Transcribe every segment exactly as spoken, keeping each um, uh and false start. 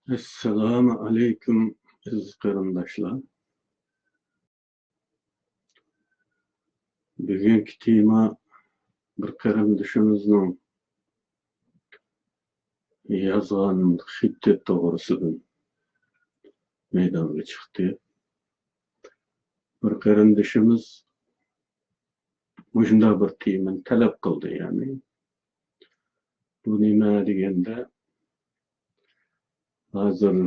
ئەسسالامۇ ئەلەيكۇم، ئەزىز قېرىنداشلار. بۈگۈنكى تېما بىر قېرىندىشىمىزنىڭ يازغان خېتى توغرىسىدىن مەيدانغا چىقتى. بىر قېرىندىشىمىز مۇشۇنداق بىر تېمىنى تەلەپ قىلدى، يەنى. بۇ نېمە دېگەندە، ھازىر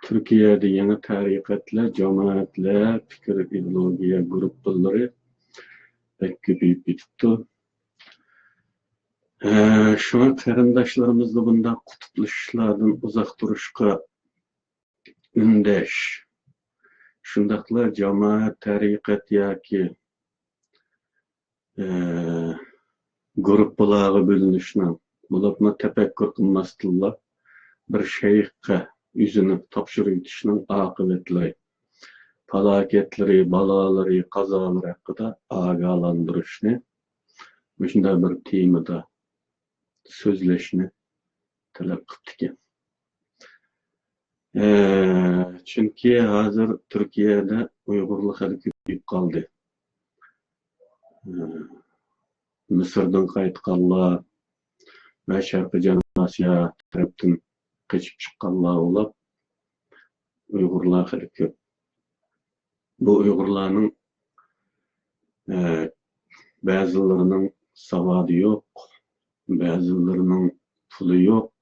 تۈركىيەدە يېڭى تەرىقەتلەر، جامائەتلەر، پىكىر، ئىدېئولوگىيە گۇرۇپپىلىرى بەك كۆپىيىپ كېتىپتۇ. ھە، شۇڭا قېرىنداشلىرىمىزنى بۇنداق قۇتۇپلىشىشلاردىن ئۇزاق تۇرۇشقا ئۈندەش، شۇنداقلا جامائەت، تەرىقەت ياكى، ئە، گۇرۇپپىلارغا بۆلۈنۈشنىڭ، بولۇپمۇ تەپەككۇر قىلماستىنلا بىر شەيخقە ئۆزىنى تاپشۇرۇۋېتىشنىڭ ئاقىۋەتلىرى، پالاكەتلىرى، بالالىرى، قازالىرى ھەققىدە ئاگاھلاندۇرۇشنى، مۇشۇنداق بىر تېمىدا سۆزلەشنى تەلەپ قىپتىكەن. ئە، چۈنكى ھازىر تۈركىيەدە ئۇيغۇرلار خېلى كۆپىيىپ قالدى. ئە، مىسىردىن قايتقانلار ۋە شەرقىي جەنۇبىي ئاسىيا تەرەپتىن قېچىپ چىققانلار بولۇپ، ئۇيغۇرلار خېلى كۆپ. بۇ ئۇيغۇرلارنىڭ، ئە، بەزىلىرىنىڭ ساۋادى يوق، بەزىلىرىنىڭ پۇلى يوق.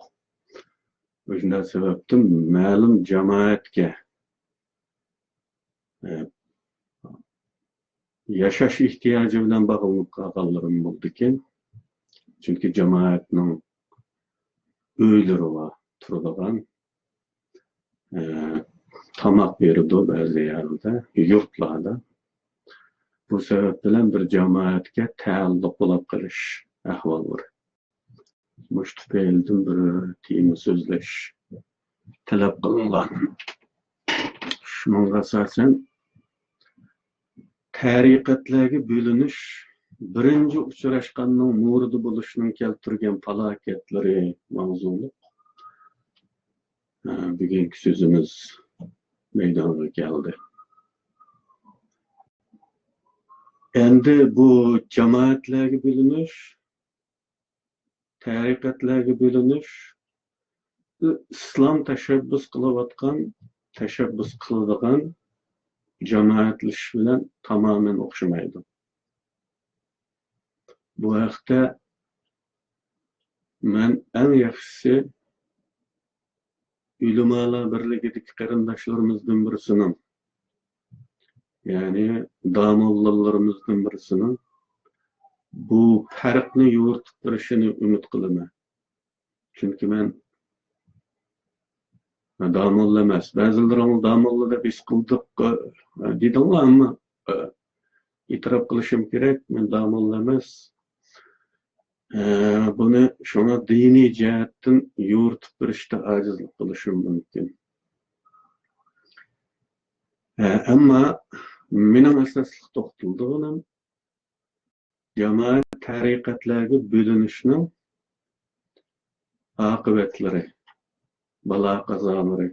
مۇشۇنداق سەۋەبتىن مەلۇم جامائەتكە، ئە، ياشاش ئېھتىياجى بىلەن باغلىنىپ قالغانلىرىمۇ بولىدىكەن. چۈنكى جامائەتنىڭ ئۆيلىرى بار، تۇرىدىغان، ئە، تاماق بېرىدۇ بەزى يەردە، يۇرتلاردا. بۇ سەۋەب بىلەن بىر جامائەتكە تەئەللۇق بولۇپ قېلىش ئەھۋاللىرى. مۇشۇ تۈپەيلىدىن بىر تېما سۆزلەش تەلەپ قىلىنغان. شۇنىڭغا ئاساسەن، تەرىقەتلەرگە بۆلۈنۈش بىرىنچى ئۇچراشقاننىڭ مۇرىدى بولۇشنىڭ كەلتۈرگەن پالاكەتلىرى ماۋزۇلۇق، ئە، بۈگۈنكى سۆزىمىز مەيدانغا كەلدى. ئەمدى بۇ جامائەتلەرگە بۆلۈنۈش، تەرىقەتلەرگە بۆلۈنۈش، ئىسلام تەشەببۇس قىلىۋاتقان، تەشەببۇس قىلىدىغان جامائەتلىشىش بىلەن تامامەن ئوخشىمايدۇ. بۇ ھەقتە مەن ئەڭ ياخشىسى ئۆلىمالار بىرلىكىدىكى قېرىنداشلىرىمىزدىن بىرسىنىڭ، يەنى داموللىلىرىمىزدىن بىرسىنىڭ بۇ پەرقنى يورۇتۇپ بېرىشىنى ئۈمىد قىلىمەن. چۈنكى مەن داموللا ئەمەس. بەزىلىرىڭ داموللا دەپ ھېس قىلدۇق، دېدىڭلار، ئەمما ئېتىراپ قىلىشىم كېرەك، مەن داموللا ئەمەس. ئە، بۇنى شۇڭا دىنىي جەھەتتىن يورۇتۇپ بېرىشتە ئاجىزلىق قىلىشىم مۇمكىن. ئە، ئەمما مېنىڭ ئاساسلىق توختىلىدىغىنىم جامائەت تەرىقەتلەرگە بۆلۈنۈشنىڭ ئاقىۋەتلىرى، بالا-قازالىرى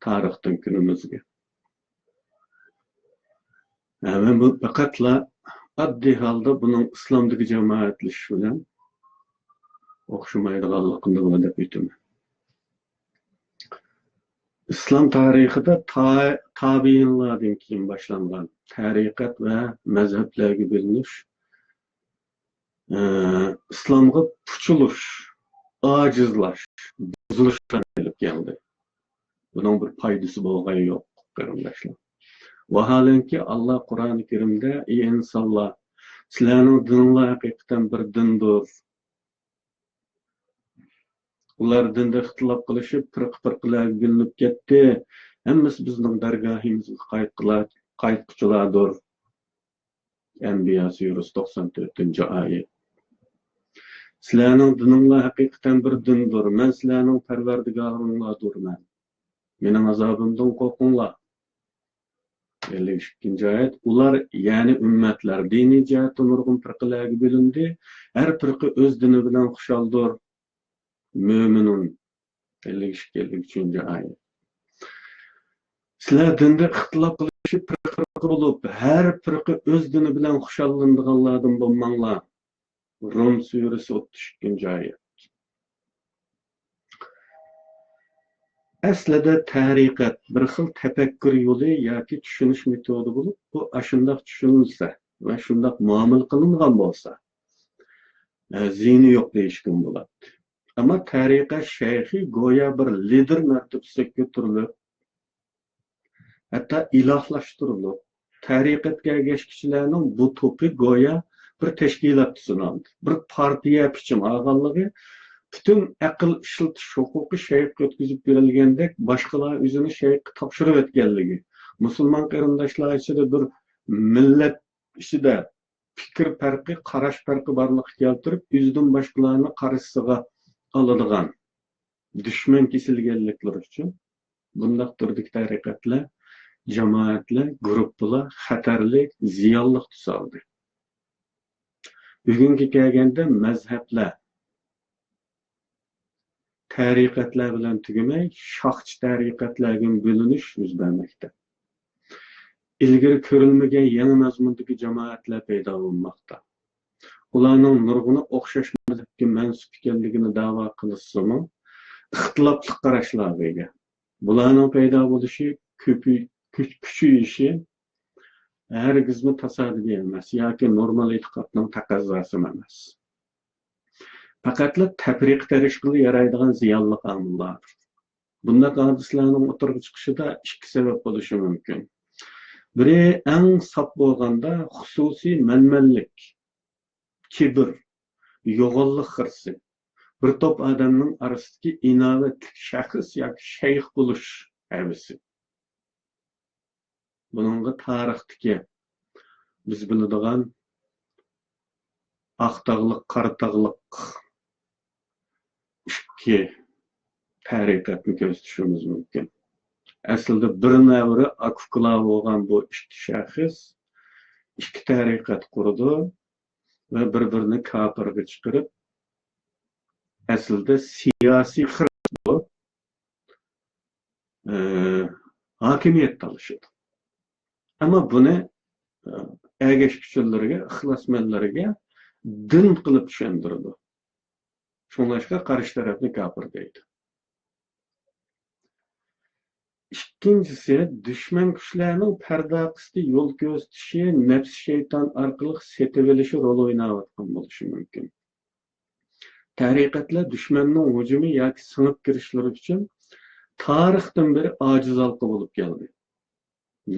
تارىختىن كۈنىمىزگە. ھە، مەن بۇ پەقەتلا ئاددىي ھالدا بۇنىڭ ئىسلامدىكى جامائەتلىشىش بىلەن ئوخشىمايدىغانلىقىنى دەپ ئۆتىمەن. ئىسلام تارىخىدا تا-، تابىئىنلاردىن كېيىن باشلانغان تەرىقەت ۋە مەزھەپلەرگە بۆلۈنۈش، ئە، ئىسلامغا پۇچۇلۇش، ئاجىزلاش، بۇزۇلۇشلارنى ئېلىپ كەلدى. بۇنىڭ بىر پايدىسى بولغىنى يوق، قېرىنداشلار. ۋاھالەنكى، ئاللا قۇرئانى كەرىمدە، ئى ئىنسانلار، سىلەرنىڭ دىنىڭلار ھەقىقەتەن بىر دىندۇر. ئۇلار دىندا ئىختىلاپ قىلىشىپ، پىرقە-پىرقىلەرگە بۆلۈنۈپ كەتتى. ھەممىسى بىزنىڭ دەرگاھىمىزغا قايتقۇلا-، قايتقۇچىلاردۇر. ئەنبىيا سۈرىسى، توقسان تۆتىنچى ئايەت. سىلەرنىڭ دىنىڭلار ھەقىقەتەن بىر دىندۇر. مەن سىلەرنىڭ پەرۋەردىگارىڭلاردۇرمەن. مېنىڭ ئازابىمدىن قورقۇڭلار. ئەللىك ئىككىنچى ئايەت. ئۇلار، يەنى ئۈممەتلەر، دىنىي جەھەتتە نۇرغۇن پىرقىلەرگە بۆلۈندى. ھەر پىرقە ئۆز دىنى بىلەن خۇشالدۇر. مۆمىنۇن. ئەللىك ئىككى، ئەللىك ئۈچىنچى ئايەت. سىلەر دىندا ئىختىلاپ قىلىشىپ پىرقە-پىرقە بولۇپ، ھەر پىرقە ئۆز دىنى بىلەن خۇشاللىنىدىغانلاردىن بولماڭلار. روم سۈرىسى ئوتتۇز ئىككىنچى ئايەت. ئەسلىدە تەرىقەت بىر خىل تەپەككۇر يولى ياكى چۈشىنىش مېتودى بولۇپ، بۇ ئاشۇنداق چۈشىنىلسە ۋە شۇنداق مۇئامىلە قىلىنغان بولسا، ئە، زىيىنى يوق دېيىشكىمۇ بولاتتى. ئەمما تەرىقەت شەيخى گويا بىر لىدىر مەرتىبىسىگە كۆتۈرۈلۈپ، ھەتتا ئىلاھلاشتۇرۇلۇپ، تەرىقەتكە ئەگەشكۈچىلەرنىڭ بۇ توپى گويا بىر تەشكىلاتتا سىنالدى. بىر پارتىيە پىچىم ئالغانلىقى، پۈتۈن ئەقىل ئىشلىتىش ھوقۇقى شەيخقە ئۆتكۈزۈپ بېرىلگەندەك، باشقىلار ئۆزىنى شەيخقە تاپشۇرۇۋەتكەنلىكى، مۇسۇلمان قېرىنداشلار ئىچىدە بىر مىللەت ئىچىدە پىكىر پەرقى، قاراش پەرقى بارلىققا كەلتۈرۈپ، ئۆزىدىن باشقىلارنى قارشىسىغا ئالىدىغان دۈشمەن كېسىلگەنلىكلىرى ئۈچۈن بۇنداق تۈردىكى تەرىقەتلەر، جامائەتلەر، گۇرۇپپىلار خەتەرلىك، زىيانلىق تۈس ئالدى. بۈگۈنگە كەلگەندە مەزھەپلەر، تەرىقەتلەر بىلەن تۈگىمەي، شاخچە تەرىقەتلەرگىمۇ بۆلۈنۈش يۈز بەرمەكتە. ئىلگىرى كۆرۈلمىگەن يېڭى مەزمۇندىكى جامائەتلەر پەيدا بولماقتا. ئۇلارنىڭ نۇرغۇنى ئوخشاش مەزھەپكە مەنسۇپ ئىكەنلىكىنى دەۋا قىلىشسىمۇ، ئىختىلاپلىق قاراشلارغا ئىگە. بۇلارنىڭ پەيدا بولۇشى، كۆپىي-، كۈچ-، كۈچىيىشى ھەرگىزمۇ تاسادىپىي ئەمەس ياكى نورمال ئېتىقادنىڭ تەقەززاسىمۇ ئەمەس. پەقەتلا تەپرىقە تېرىشقىلى يارايدىغان زىيانلىق ئامىللاردۇر. بۇنداق ھادىسىلەرنىڭ ئوتتۇرىغا چىقىشىدا ئىككى سەۋەب بولۇشى مۇمكىن. بىرى، ئەڭ ساپ بولغاندا، خۇسۇسىي مەنمەنلىك، كىبىر، يوغانلىق خىرىسى، بىر توپ ئادەمنىڭ ئارىسىدىكى ئىناۋەتلىك شەخس ياكى شەيخ بولۇش ھەۋىسى. بۇنىڭغا تارىختىكى بىز بىلىدىغان ئاقتاغلىق، قاراتاغلىق ئىككى تەرىقەتنى كۆرسىتىشىمىز مۇمكىن. ئەسلىدە بىر نەۋرە ئاكا-ئۇكىلار بولغان بۇ ئىككى شەخس ئىككى تەرىقەت قۇرىدۇ ۋە بىر-بىرىنى كاپىرغا چىقىرىپ، ئەسلىدە سىياسىي خىرىس بولۇپ، ئى، ھاكىمىيەت تالىشىدۇ. ئەمما بۇنى، ئى، ئەگەشكۈچىلىرىگە، ئىخلاسمەنلىرىگە دىن قىلىپ چۈشەندۈرىدۇ. شۇڭلاشقا قارشى تەرەپنى كاپىر دەيدۇ. ئىككىنچىسى، دۈشمەن كۈچلەرنىڭ پەردە ئارقىسىدا يول كۆرسىتىشى، نەپسى شەيتان ئارقىلىق سېتىۋېلىشى رول ئويناۋاتقان بولۇشى مۇمكىن. تەرىقەتلەر دۈشمەننىڭ ھۇجۇمى ياكى سىڭىپ كىرىشلىرى ئۈچۈن تارىختىن بېرى ئاجىز ھالقا بولۇپ كەلدى.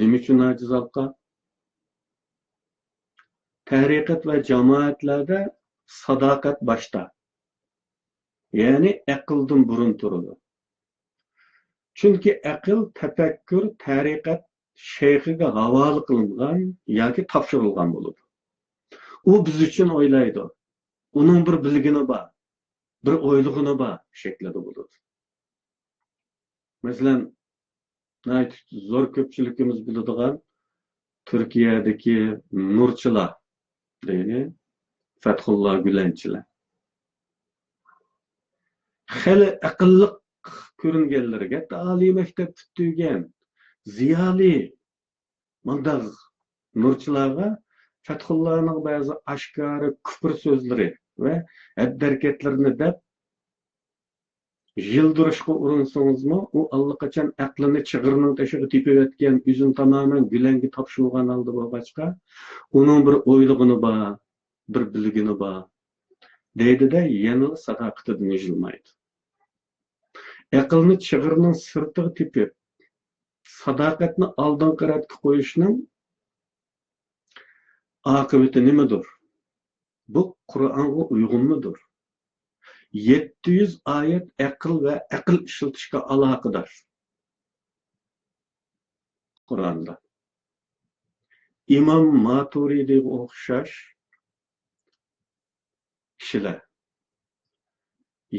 نېمە ئۈچۈن ئاجىز ھالقا؟ تەرىقەت ۋە جامائەتلەردە ساداقەت باشتا، يەنى ئەقىلدىن بۇرۇن تۇرىدۇ. چۈنكى ئەقىل، تەپەككۇر تەرىقەت شەيخىگە ھاۋالە قىلىنغان ياكى تاپشۇرۇلغان بولىدۇ. ئۇ بىز ئۈچۈن ئويلايدۇ. ئۇنىڭ بىر بىلگىنى بار، بىر ئويلىغىنى بار شەكلىدە بولىدۇ. مەسىلەن، ناھايىتى زور كۆپچىلىكىمىز بىلىدىغان تۈركىيەدىكى نۇرچىلار، دەيلى، فەتھۇللا گۈلەنچىلەر. خېلى ئەقىللىق كۆرۈنگەنلىرى، ھەتتا ئالىي مەكتەپ پۈتتۈرگەن، زىيالىي، مۇنداق نۇرچىلارغا فەتھۇللانىڭ بەزى ئاشكارا كۇپۇر سۆزلىرى ۋە ھەددى-ھەرىكەتلىرىنى دەپ، يىلدۇرۇشقا ئۇرۇنسىڭىزمۇ، ئۇ ئاللىقاچان ئەقلىنى چىغىرنىڭ تېشىغا تېپىۋەتكەن، ئۆزىنى تامامەن گۈلەنگە تاپشۇرغان ھالدا بولغاچقا، ئۇنىڭ بىر ئويلىغىنى بار، بىر بىلگىنى بار، دەيدۇ-دە، يەنىلا ساداقىتىدىن ئۇجۇلمايدۇ. ئەقىلنى چىغىرنىڭ سىرتىغا تېپىپ، ساداقەتنى ئالدىنقى رەتكە قويۇشنىڭ ئاقىۋىتى نېمىدۇر؟ بۇ قۇرئانغا ئۇيغۇنمىدۇر؟ يەتتە يۈز ئايەت ئەقىل ۋە ئەقىل ئىشلىتىشكە ئالاقىدار قۇرئاندا. ئىمام ماتۇرىدىغا ئوخشاش كىشىلەر.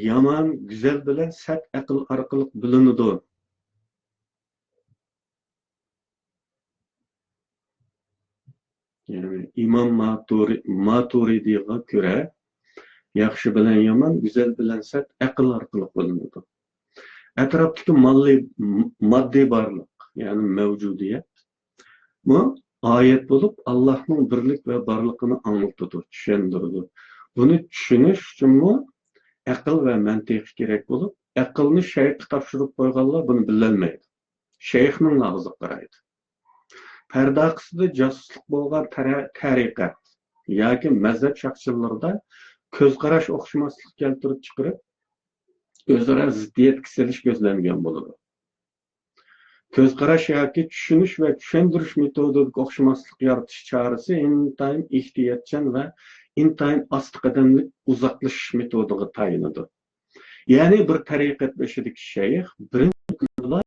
يامان گۈزەل بىلەن سەت ئەقىل ئارقىلىق بىلىنىدۇ. يەنى ئىمام ماتۇرى-، ماتۇرىدىغا كۆرە، ياخشى بىلەن يامان، گۈزەل بىلەن سەت ئەقىل ئارقىلىق بىلىنىدۇ. ئەتراپتىكى ماللىي، ماددىي بارلىق، يەنى مەۋجۇدىيەتمۇ ئايەت بولۇپ، ئاللاھنىڭ بىرلىك ۋە بارلىقىنى ئاڭلىتىدۇ، چۈشەندۈرىدۇ. بۇنى چۈشىنىش ئۈچۈنمۇ ئەقىل ۋە مەنتىق كېرەك بولۇپ، ئەقىلنى شەيخقە تاپشۇرۇپ قويغانلار بۇنى بىلەلمەيدۇ. شەيخنىڭلا ئاغزىغا قارايدۇ. پەردە ئارقىسىدا جاسۇسلۇق بولغان تەرە-، تەرىقەت ياكى مەزھەپ شاخچىلىرىدا كۆز قاراش ئوخشىماسلىق كەلتۈرۈپ چىقىرىپ، ئۆزئارا زىددىيەتكە سېلىش كۆزلەنگەن بولىدۇ. كۆز قاراش ياكى چۈشىنىش ۋە چۈشەندۈرۈش مېتودىدىكى ئوخشىماسلىق يارىتىش چارىسى ئىنتايىن ئېھتىياتچان ۋە ئىنتايىن ئاستا قەدەملىك ئۇزاقلىشىش مېتودىغا تايىنىدۇ. يەنى بىر تەرىقەت بېشىدىكى شەيخ بىرىنچى كۈنىلا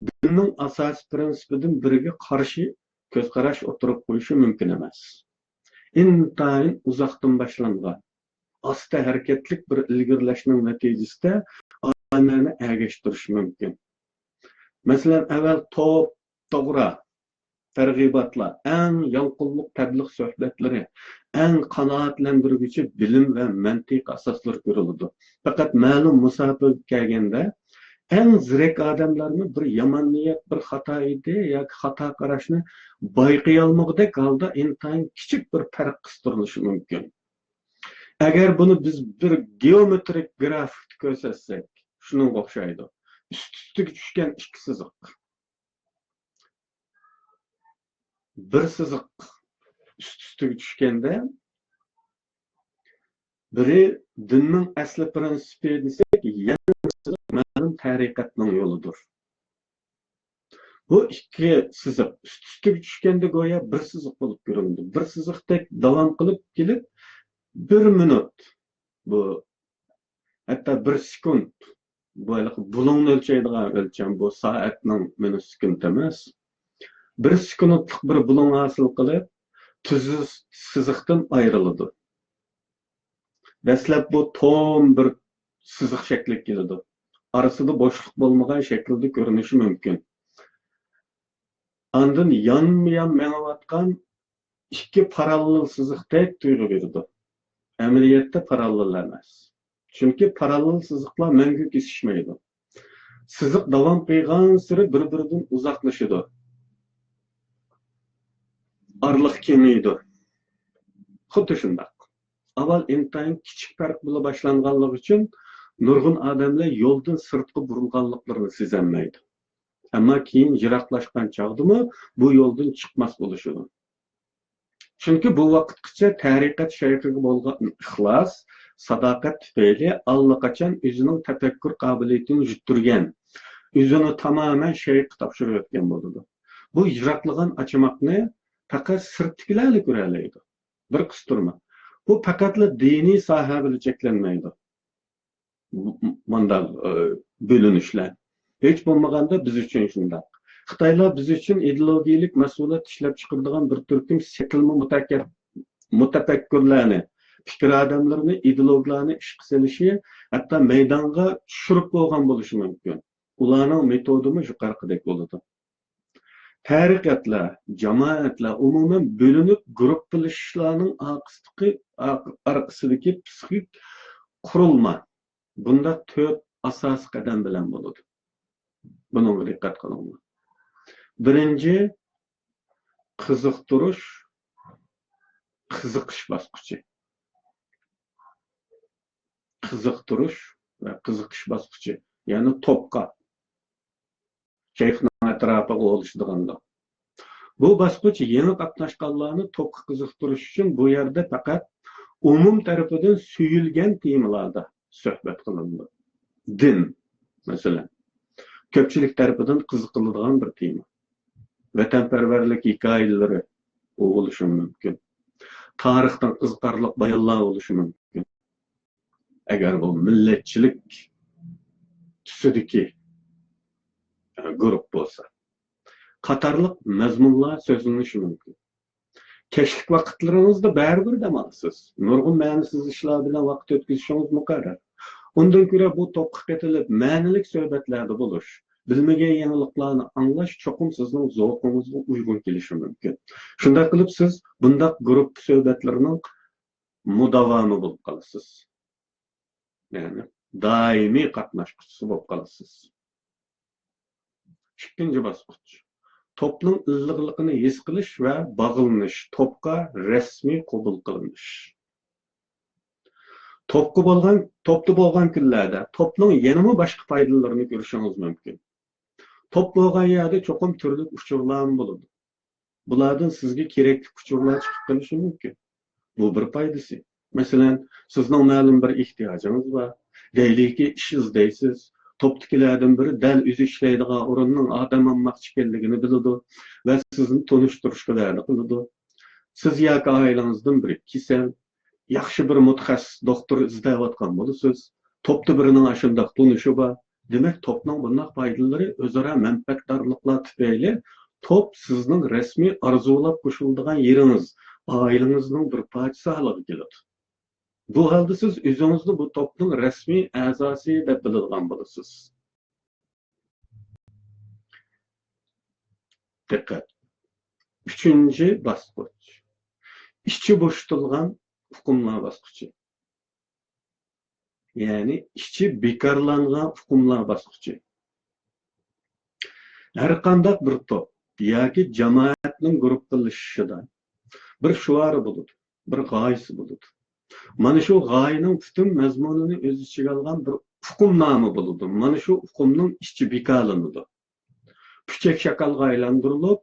دىننىڭ ئاساسىي پىرىنسىپىدىن بىرىگە قارشى كۆز قاراش ئوتتۇرىغا قويۇشى مۇمكىن ئەمەس. ئىنتايىن ئۇزاقتىن باشلانغان، ئاستا ھەرىكەتلىك بىر ئىلگىرىلەشنىڭ نەتىجىسىدە ئادەملەرنى ئەگەشتۈرۈشى مۇمكىن. مەسىلەن، ئەۋۋەل توپ، توغرا تەرغىباتلار، ئەڭ يالقۇنلۇق تەبلىغ سۆھبەتلىرى، ئەڭ قانائەتلەندۈرگۈچى بىلىم ۋە مەنتىق ئاساسلىرى كۆرۈلىدۇ. پەقەت مەلۇم مۇساپىگە كەلگەندە، ئەڭ زېرەك ئادەملەرمۇ بىر يامان نىيەت، بىر خاتا ئىدىيە ياكى خاتا قاراشنى بايقىيالمىغۇدەك ھالدا ئىنتايىن كىچىك بىر پەرق قىستۇرۇلۇشى مۇمكىن. ئەگەر بۇنى بىز بىر گېئومېترىك گرافىكتا كۆرسەتسەك، شۇنىڭغا ئوخشايدۇ. ئۈست-ئۈستىگە چۈشكەن ئىككى سىزىق. بىر سىزىق ئۈست-ئۈستىگە چۈشكەندە، بىرى دىننىڭ ئەسلى پىرىنسىپى دېسەك، يەنە بىر سىزىق مەلۇم تەرىقەتنىڭ يولىدۇر. بۇ ئىككى سىزىق ئۈست-ئۈستىگە چۈشكەندە گويا بىر سىزىق بولۇپ كۆرۈنىدۇ. بىر سىزىقتەك داۋام قىلىپ كېلىپ، بىر مىنۇت، بۇ ھەتتا بىر سېكۇنت، بۇ ھېلىقى بۇلۇڭنى ئۆلچەيدىغان ئۆلچەم، بۇ سائەتنىڭ مىنۇت سېكۇنت ئەمەس. بىر سېكۇنتلۇق بىر بۇلۇڭ ھاسىل قىلىپ، تۈز سىزىقتىن ئايرىلىدۇ. دەسلەپ بۇ توم بىر سىزىق شەكلىگە كېلىدۇ. ئارىسىدا بوشلۇق بولمىغان شەكىلدە كۆرۈنۈشى مۇمكىن. ئاندىن يانمۇ يان مېڭىۋاتقان ئىككى پاراللېل سىزىقتەك تۇيغۇ بېرىدۇ. ئەمەلىيەتتە پاراللېل ئەمەس. چۈنكى پاراللېل سىزىقلار مەڭگۈ كېسىشمەيدۇ. سىزىق داۋام قىلغانسېرى بىر-بىرىدىن ئۇزاقلىشىدۇ. ئارىلىق كېڭىيىدۇ. خۇددى شۇنداق. ئاۋۋال ئىنتايىن كىچىك پەرق بىلەن باشلانغانلىقى ئۈچۈن نۇرغۇن ئادەملەر يولدىن سىرتقا بۇرۇلغانلىقلىرىنى سېزەلمەيدۇ. ئەمما كېيىن يىراقلاشقان چاغدىمۇ بۇ يولدىن چىقماس بولۇشىدۇ. چۈنكى بۇ ۋاقىتقىچە تەرىقەت شەيخىگە بولغان ئىخلاس، ساداقەت تۈپەيلى ئاللىقاچان ئۆزىنىڭ تەپەككۇر قابىلىيىتىنى يىتتۈرگەن، ئۆزىنى تامامەن شەيخقا تاپشۇرۇۋەتكەن بولىدۇ. بۇ يىراقلىغان ئاچىماقنى پەقەت سىرتتىكىلەرلا كۆرەلەيدۇ. بىر قىستۇرما. بۇ پەقەتلا دىنىي ساھە بىلەن چەكلەنمەيدۇ. مۇنداق، ئى، بۆلۈنۈشلەر. ھېچ بولمىغاندا بىز ئۈچۈن شۇنداق. خىتايلار بىز ئۈچۈن ئىدېئولوگىيەلىك مەھسۇلات ئىشلەپ چىقىرىدىغان بىر تۈركۈم سېتىلما مۇتەكەپ-، مۇتەپەككۇرلارنى، پىكىر ئادەملىرىنى، ئىدېئولوگلارنى ئىشقا سېلىشى، ھەتتا مەيدانغا چۈشۈرۈپ بولغان بولۇشى مۇمكىن. ئۇلارنىڭ مېتودىمۇ يۇقىرىقىدەك بولىدۇ. تەرىقەتلەر، جامائەتلەر ئومۇمەن بۆلۈنۈپ، گۇرۇپپىلىشىشلارنىڭ ئارقىسىدىكى، ئارق-، ئارقىسىدىكى پسىخىك قۇرۇلما. بۇنداق تۆت ئاساسىي قەدەم بىلەن بولىدۇ. بۇنىڭغا دىققەت قىلىڭلار. بىرىنچى، قىزىقتۇرۇش، قىزىقىش باسقۇچى. قىزىقتۇرۇش ۋە قىزىقىش باسقۇچى، يەنى توپقا، شەيخنىڭ ئەتراپىغا ئولىشىدىغانلىق. بۇ باسقۇچ يېڭى قاتناشقانلارنى توپقا قىزىقتۇرۇش ئۈچۈن بۇ يەردە پەقەت ئومۇم تەرىپىدىن سۆيۈلگەن تېمىلاردا سۆھبەت قىلىنىدۇ. دىن، مەسىلەن، كۆپچىلىك تەرىپىدىن قىزىقىلىدىغان بىر تېما. ۋەتەنپەرۋەرلىك ھېكايىلىرى بولۇشى مۇمكىن. تارىختىن قىزىقارلىق بايانلار بولۇشى مۇمكىن. ئەگەر بۇ مىللەتچىلىك تۈسىدىكى، ئە، گۇرۇپپا بولسا، قاتارلىق مەزمۇنلار سۆزلىنىشى مۇمكىن. كەچلىك ۋاقىتلىرىڭىزدا بەرىبىر دەم ئالىسىز. نۇرغۇن مەنىسىز ئىشلار بىلەن ۋاقىت ئۆتكۈزۈشىڭىز مۇقەررەر. ئۇندىن كۆرە بۇ توپقا قېتىلىپ، مەنىلىك سۆھبەتلەردە بولۇش، بىلمىگەن يېڭىلىقلارنى ئاڭلاش چوقۇم سىزنىڭ زوقىڭىزغا ئۇيغۇن كېلىشى مۇمكىن. شۇنداق قىلىپ سىز بۇنداق گۇرۇپپا سۆھبەتلىرىنىڭ مۇداۋامى بولۇپ قالىسىز. يەنى دائىمىي قاتناشقۇچىسى بولۇپ قالىسىز. ئىككىنچى باسقۇچ. توپنىڭ ئىللىقلىقىنى ھېس قىلىش ۋە باغلىنىش، توپقا رەسمىي قوبۇل قىلىنىش. توپقا بولغان، توپتا بولغان كۈنلەردە توپنىڭ يەنىمۇ باشقا پايدىلىرىنى كۆرۈشىڭىز مۇمكىن. توپ بولغان يەردە چوقۇم تۈرلۈك ئۇچۇرلارمۇ بولىدۇ. بۇلاردىن سىزگە كېرەكلىك ئۇچۇرلار چىقىپ قېلىشى مۇمكىن. بۇ بىر پايدىسى. مەسىلەن، سىزنىڭ مەلۇم بىر ئېھتىياجىڭىز بار. دەيلىكى، ئىش ئىزدەيسىز. توپتىكىلەردىن بىرى دەل ئۆزى ئىشلەيدىغان ئورۇننىڭ ئادەم ئالماقچى ئىكەنلىكىنى بىلىدۇ ۋە سىزنى تونۇشتۇرۇشقا ۋەدە قىلىدۇ. سىز ياكى ئائىلىڭىزدىن بىرى كېسەل، ياخشى بىر مۇتەخەسسىس دوختۇر ئىزدەۋاتقان بولىسىز. توپتا بىرىنىڭ ئاشۇنداق تونۇشى بار. دېمەك، توپنىڭ بۇنداق پايدىلىرى ئۆزئارا مەنپەئەتدارلىقلار تۈپەيلى توپ سىزنىڭ رەسمىي ئارزۇلاپ قوشۇلىدىغان يېرىڭىز، ئائىلىڭىزنىڭ بىر پارچىسى ھالىگە كېلىدۇ. بۇ ھالدا سىز ئۆزىڭىزنى بۇ توپنىڭ رەسمىي ئەزاسى دەپ بىلىدىغان بولىسىز. دىققەت! ئۈچىنچى باسقۇچ. ئىچى بوشىتىلغان ئۇقۇملار باسقۇچى. يەنى ئىچى بىكارلانغان ئۇقۇملار باسقۇچى. ھەرقانداق بىر توپ ياكى جامائەتنىڭ گۇرۇپپىلىشىشىدا بىر شوئارى بولىدۇ، بىر غايىسى بولىدۇ. مانا شۇ غايىنىڭ پۈتۈن مەزمۇنىنى ئۆز ئىچىگە ئالغان بىر ئۇقۇمنامە بولىدۇ. مانا شۇ ئۇقۇمنىڭ ئىچى بىكارلىنىدۇ. پۇچەك شاكالغا ئايلاندۇرۇلۇپ،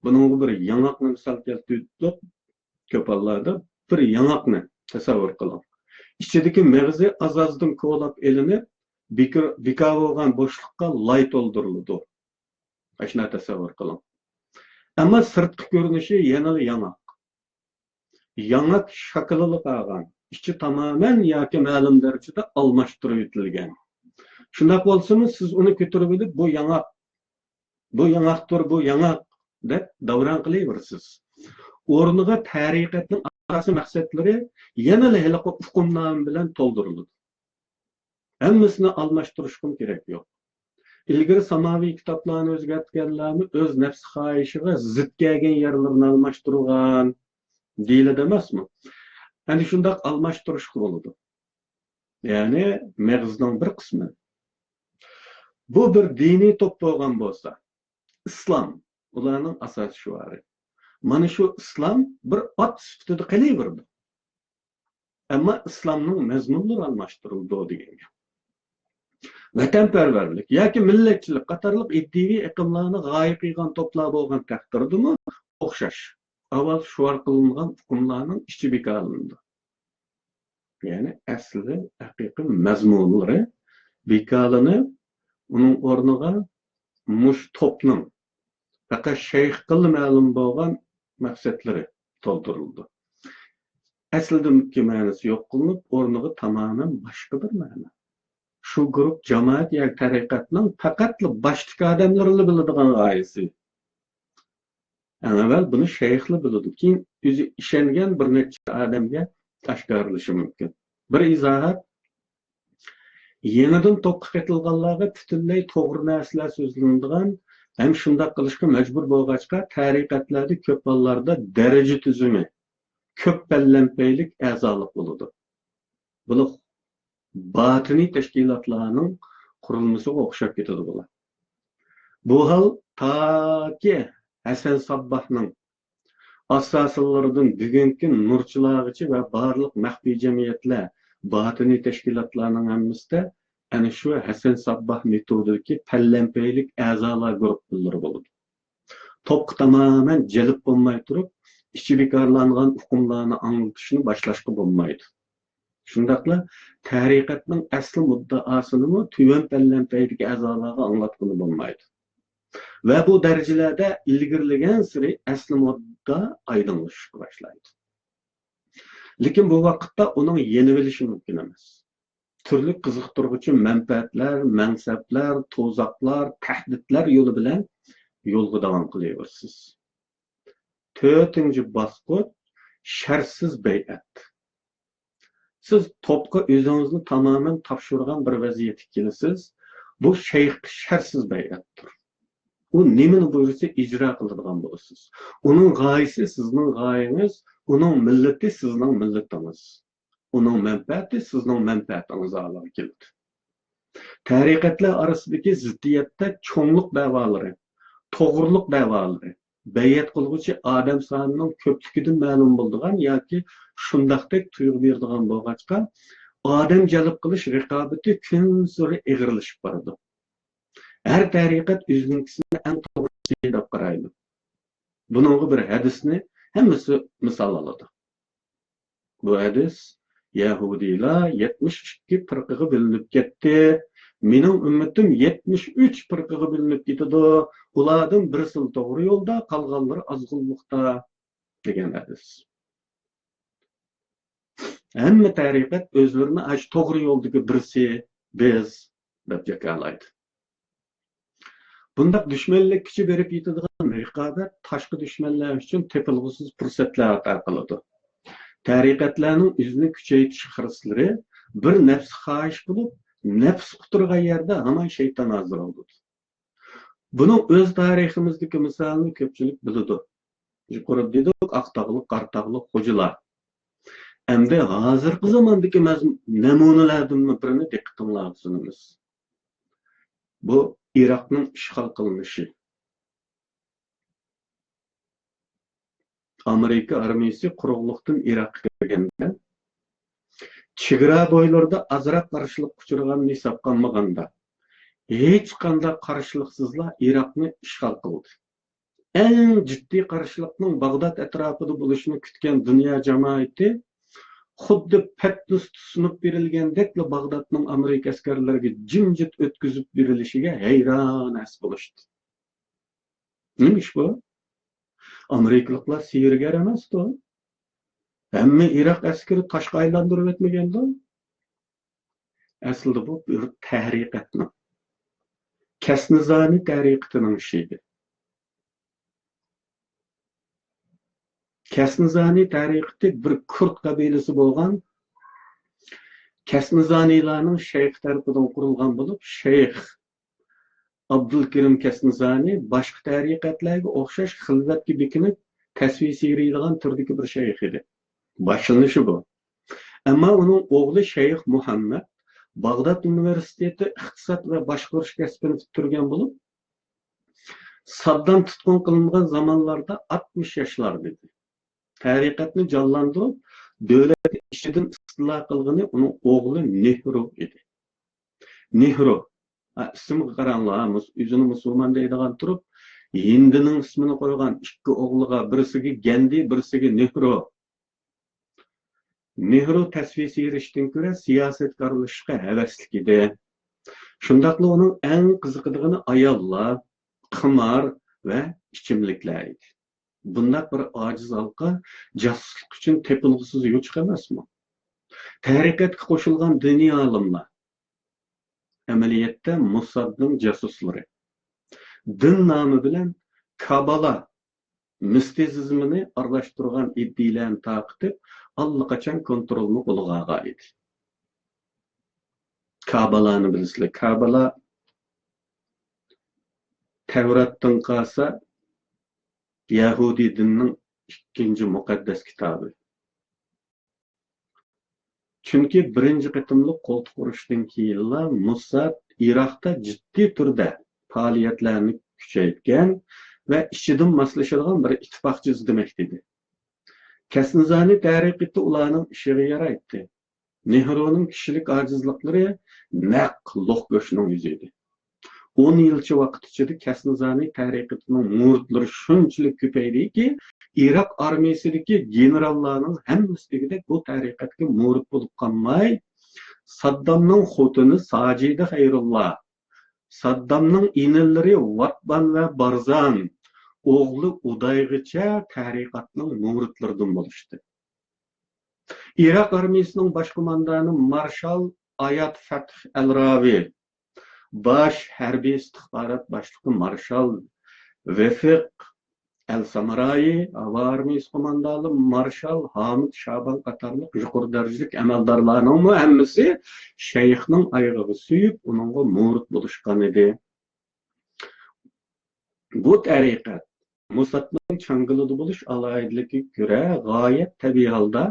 بۇنىڭغا بىر ياڭاقنى مىسال كەلتۈردۇق. كۆپ ھاللاردا بىر ياڭاقنى تەسەۋۋۇر قىلىڭ. ئىچىدىكى مېغىزى ئاز-ئازدىن كولاپ ئېلىنىپ، بىكار، بىكار بولغان بوشلۇققا لاي تولدۇرۇلىدۇ. ئاشۇنداق تەسەۋۋۇر قىلىڭ. ئەمما سىرتقى كۆرۈنۈشى يەنىلا ياڭاق. ياڭاق شاكىلىلا قالغان، ئىچى تامامەن ياكى مەلۇم دەرىجىدە ئالماشتۇرۇۋېتىلگەن. شۇنداق بولسىمۇ، سىز ئۇنى كۆتۈرۈۋېلىپ، بۇ ياڭاق، بۇ ياڭاقتۇر، بۇ ياڭاق دەپ داۋراڭ قىلىۋېرىسىز. ئورنىغا تەرىقەتنىڭ ئاساسىي مەقسەتلىرى يەنىلا ھېلىقى ئۇقۇمنامە بىلەن تولدۇرۇلىدۇ. ھەممىسىنى ئالماشتۇرۇشقىمۇ كېرەك يوق. ئىلگىرى ساماۋى كىتابلارنى ئۆزگەرتكەنلەرمۇ ئۆز نەپسى خاھىشىغا زىت كەلگەن يەرلىرىنى ئالماشتۇرغان دېيىلىدۇ ئەمەسمۇ؟ ئەنە شۇنداق ئالماشتۇرۇشقا بولىدۇ. يەنى مېغىزنىڭ بىر قىسمى. بۇ بىر دىنىي توپ بولغان بولسا، ئىسلام ئۇلارنىڭ ئاساسىي شوئارى. مانا شۇ ئىسلام بىر ئات سۈپىتىدە قېلىۋېرىدۇ. ئەمما ئىسلامنىڭ مەزمۇنلىرى ئالماشتۇرۇلىدۇ دېگەن گەپ. ۋەتەنپەرۋەرلىك ياكى مىللەتچىلىك قاتارلىق ئىدىيىۋى ئېقىملارنى غايە قىلغان توپلار بولغان تەقدىردىمۇ ئوخشاش. ئاۋۋال شوئار قىلىنغان ئۇقۇملارنىڭ ئىچى بىكارلىنىدۇ. يەنى ئەسلى ھەقىقىي مەزمۇنلىرى بىكارلىنىپ، ئۇنىڭ ئورنىغا مۇشۇ توپنىڭ پەقەت شەيخقىلا مەلۇم بولغان مەقسەتلىرى تولدۇرۇلىدۇ. ئەسلىدىكى مەنىسى يوق قىلىنىپ، ئورنىغا تامامەن باشقا بىر مەنە. شۇ گۇرۇپ جامائەت ياكى تەرىقەتنىڭ پەقەتلا باشتىكى ئادەملىرىلا بىلىدىغان غايىسى. ئەڭ ئەۋۋەل بۇنى شەيخلا بىلىدۇ، كېيىن ئۆزى ئىشەنگەن بىر نەچچە ئادەمگە ئاشكارىلىشى مۇمكىن. بىر ئىزاھات. يېڭىدىن توپقا قېتىلغانلارغا پۈتۈنلەي توغرا نەرسىلەر سۆزلىنىدىغان ھەم شۇنداق قىلىشقا مەجبۇر بولغاچقا، تەرىقەتلەردە كۆپ ھاللاردا دەرىجە تۈزۈمى، كۆپ پەللەمپەيلىك ئەزالىق بولىدۇ. بۇلار باتىنىي تەشكىلاتلارنىڭ قۇرۇلمىسىغا ئوخشاپ كېتىدۇ بۇلار. بۇ ھال تاكى ھەسەن سابباھنىڭ ئاساسىلىرىدىن بۈگۈنكى نۇرچىلارغىچە ۋە بارلىق مەخپىي جەمئىيەتلەر، باتىنىي تەشكىلاتلارنىڭ ھەممىسىدە ئەنە شۇ ھەسەن سابباھ مېتودىدىكى پەللەمپەيلىك ئەزالار گۇرۇپپىلىرى بولىدۇ. توپقا تامامەن جەلپ بولماي تۇرۇپ، ئىچى بىكارلانغان ئۇقۇملارنى ئاڭلىتىشنى باشلاشقا بولمايدۇ. شۇنداقلا تەرىقەتنىڭ ئەسلى مۇددىئاسىنىمۇ تۆۋەن پەللەمپەيدىكى ئەزالارغا ئاڭلاتقىلى بولمايدۇ. ۋە بۇ دەرىجىلەردە ئىلگىرىلىگەنسېرى ئەسلى مۇددىئا ئايدىڭلىشىشقا باشلايدۇ. لېكىن بۇ ۋاقىتتا ئۇنىڭ يېنىۋېلىشى مۇمكىن ئەمەس. تۈرلۈك قىزىقتۇرغۇچى مەنپەئەتلەر، مەنسەپلەر، تۇزاقلار، تەھدىتلەر يولى بىلەن يولغا داۋام قىلىۋېرىسىز. تۆتىنچى باسقۇچ، شەرتسىز بەيئەت. سىز توپقا ئۆزىڭىزنى تامامەن تاپشۇرغان بىر ۋەزىيەتكە كېلىسىز. بۇ شەيخقە شەرتسىز بەيئەتتۇر. ئۇ نېمىنى بۇيرۇسا ئىجرا قىلىدىغان بولىسىز. ئۇنىڭ غايىسى سىزنىڭ غايىڭىز، ئۇنىڭ مىللىتى سىزنىڭ مىللىتىڭىز. ئۇنىڭ مەنپەئەتى سىزنىڭ مەنپەئەتىڭىزگە ئالىغا كېلىدۇ. تەرىقەتلەر ئارىسىدىكى زىددىيەتتە چوڭلۇق دەۋالىرى، توغرىلىق دەۋالىرى، بەيئەت قىلغۇچى ئادەم سانىنىڭ كۆپلۈكىدىن مەلۇم بولىدىغان ياكى شۇنداقتەك تۇيغۇ بېرىدىغان بولغاچقا، ئادەم جەلپ قىلىش رىقابىتى كۈنسېرى ئېغىرلىشىپ بارىدۇ. ھەر تەرىقەت ئۆزىنىڭكىسىنى ئەڭ توغرىسى دەپ قارايدۇ. بۇنىڭغا بىر ھەدىسنى ھەممىسى مىسال ئالىدۇ. بۇ ھەدىس يەھۇدىيلار يەتمىش ئىككى پىرقىگە بۆلۈنۈپ كەتتى. مېنىڭ ئۈممىتىم يەتمىش ئۈچ پىرقىگە بۆلۈنۈپ كېتىدۇ. ئۇلاردىن بىرسىلا توغرا يولدا، قالغانلىرى ئازغۇنلۇقتا، دېگەن ھەدىس. ھەممە تەرىقەت ئۆزلىرىنى ئاشۇ توغرا يولدىكى بىرسى، بىز، دەپ جاكارلايدۇ. بۇنداق دۈشمەنلىككىچە بېرىپ يېتىدىغان رىقابەت تاشقى دۈشمەنلەر ئۈچۈن تېپىلغۇسىز پۇرسەتلەر ئاتا قىلىدۇ. تەرىقەتلەرنىڭ ئۆزىنى كۈچەيتىش خىرىسلىرى بىر نەپسى خاھىش بولۇپ، نەپس قۇترىغان يەردە ھامان شەيتان ھازىر بولىدۇ. بۇنىڭ ئۆز تارىخىمىزدىكى مىسالىنى كۆپچىلىك بىلىدۇ. يۇقىرىدا دېدۇق، ئاق تاغلىق، قارا تاغلىق خوجىلار. ئەمدى ھازىرقى زاماندىكى مەز-، نەمۇنىلەردىنمۇ بىرىنى دىققىتىڭلارغا سۇنىمىز. بۇ ئىراقنىڭ ئىشغال قىلىنىشى. ئامېرىكا ئارمىيىسى قۇرۇقلۇقتىن ئىراققا كىرگەندە، چېگرا بويلىرىدا ئازراق قارشىلىققا ئۇچرىغاننى ھېسابقا ئالمىغاندا، ھېچقانداق قارشىلىقسىزلا ئىراقنى ئىشغال قىلدى. ئەڭ جىددىي قارشىلىقنىڭ باغداد ئەتراپىدا بولۇشىنى كۈتكەن دۇنيا جامائىتى خۇددى پەتنۇستى سۇنۇپ بېرىلگەندەكلا باغدادنىڭ ئامېرىكا ئەسكەرلىرىگە جىمجىت ئۆتكۈزۈپ بېرىلىشىگە ھەيران ھەس بولۇشتى. نېمە ئىش بۇ؟ ئامېرىكىلىقلار سېھىرگەر ئەمەستۇ؟ ھەممە ئىراق ئەسكىرى تاشقا ئايلاندۇرۇۋەتمىگەندۇ؟ ئەسلىدە بۇ بىر تەرىقەتنىڭ، كەسنىزانى تەرىقىتىنىڭ ئىشى ئىدى. كەسنىزانى تەرىقىتى بىر كۇرد قەبىلىسى بولغان كەسنىزانىلارنىڭ شەيخى تەرىپىدىن قۇرۇلغان بولۇپ، شەيخ ئابدۇلكېرىم كەسنىزانى باشقا تەرىقەتلەرگە ئوخشاش خىلۋەتكە بېكىنىپ، تەسۋىر سىيرىيدىغان تۈردىكى بىر شەيخ ئىدى. باشلىنىشى بۇ. ئەمما ئۇنىڭ ئوغلى شەيخ مۇھەممەد باغداد ئۇنىۋېرسىتېتى ئىقتىساد ۋە باشقۇرۇش كەسپىنى پۈتتۈرگەن بولۇپ، ساددام تۇتقۇن قىلىنغان زامانلاردا ئاتمىش ياشلاردا ئىدى. تەرىقەتنى جانلاندۇرۇپ، دۆلەتنى ئىچىدىن ئىستىلا قىلغىنى ئۇنىڭ ئوغلى نېھرۇ ئىدى. نېھرۇ، ھە، ئىسىمغا قاراڭلار، مۇس-، ئۆزىنى مۇسۇلمان دەيدىغان تۇرۇپ، ھىندىنىڭ ئىسمىنى قويغان ئىككى ئوغلىغا، بىرسىگە گەندى، بىرسىگە نېھرۇ. نېھرۇ تەسۋىر سىيرىشتىن كۆرە سىياسەتكە ئارىلىشىشقا ھەۋەسلىك ئىدى. شۇنداقلا ئۇنىڭ ئەڭ قىزىقىدىغىنى ئاياللار، قىمار ۋە ئىچىملىكلەر ئىدى. بۇنداق بىر ئاجىز ھالقا جاسۇسلۇق ئۈچۈن تېپىلغۇسىز يوچۇق ئەمەسمۇ؟ تەرىقەتكە قوشۇلغان دىنىي ئالىملار، ئەمەلىيەتتە موسادنىڭ جاسۇسلىرى، دىن نامى بىلەن كابالا مىستىسىزمىنى ئارىلاشتۇرغان ئىدىيىلەرنى تارقىتىپ، ئاللىقاچان كونترولنى قولىغا ئالغان ئىدى. كابالانى بىلىسىلەر. كابالا تەۋراتتىن قالسا يەھۇدىي دىنىنىڭ ئىككىنچى مۇقەددەس كىتابى. چۈنكى بىرىنچى قېتىملىق قولتۇق ئۇرۇشتىن كېيىنلا موساد ئىراقتا جىددىي تۈردە پائالىيەتلەرنى كۈچەيتكەن ۋە ئىچىدىن ماسلىشىدىغان بىر ئىتتىپاقچى ئىزدىمەكتە ئىدى. كەسنىزانى تەرىقىتى ئۇلارنىڭ ئىشىغا يارايتتى. نېھرۇنىڭ كىشىلىك ئاجىزلىقلىرى نەق لوق گۆشنىڭ يۈزى ئىدى. ئون يىلچە ۋاقىت ئىچىدە كەسنىزانى تەرىقىتىنىڭ مۇرىتلىرى شۇنچىلىك كۆپەيدىكى، ئىراق ئارمىيىسىدىكى گېنېراللارنىڭ ھەممىسى دېگۈدەك بۇ تەرىقەتكە مۇرىت بولۇپ قالماي، ساددامنىڭ خوتۇنى ساجىدە خەيرۇللا، ساددامنىڭ ئىنىلىرى ۋاتبان ۋە بارزان، ئوغلى ئۇدايغىچە تەرىقەتنىڭ مۇرىتلىرىدىن بولۇشتى. ئىراق ئارمىيىسىنىڭ باش قوماندانى مارشال ئايات فەتھ ئەل راۋى، باش ھەربىي ئىستىخبارات باشلىقى مارشال ۋېفىق ئەل سامرايى، ھاۋا ئارمىيىسى قوماندانى مارشال ھامىد شابان قاتارلىق يۇقىرى دەرىجىلىك ئەمەلدارلارنىڭمۇ ھەممىسى شەيخنىڭ ئايىغىغا سۆيۈپ، ئۇنىڭغا مۇرىت بولۇشقان ئىدى. بۇ تەرىقەت موسادنىڭ چاڭگىلىدا بولۇش ئالاھىدىلىكىگە كۆرە، غايەت تەبىئىي ھالدا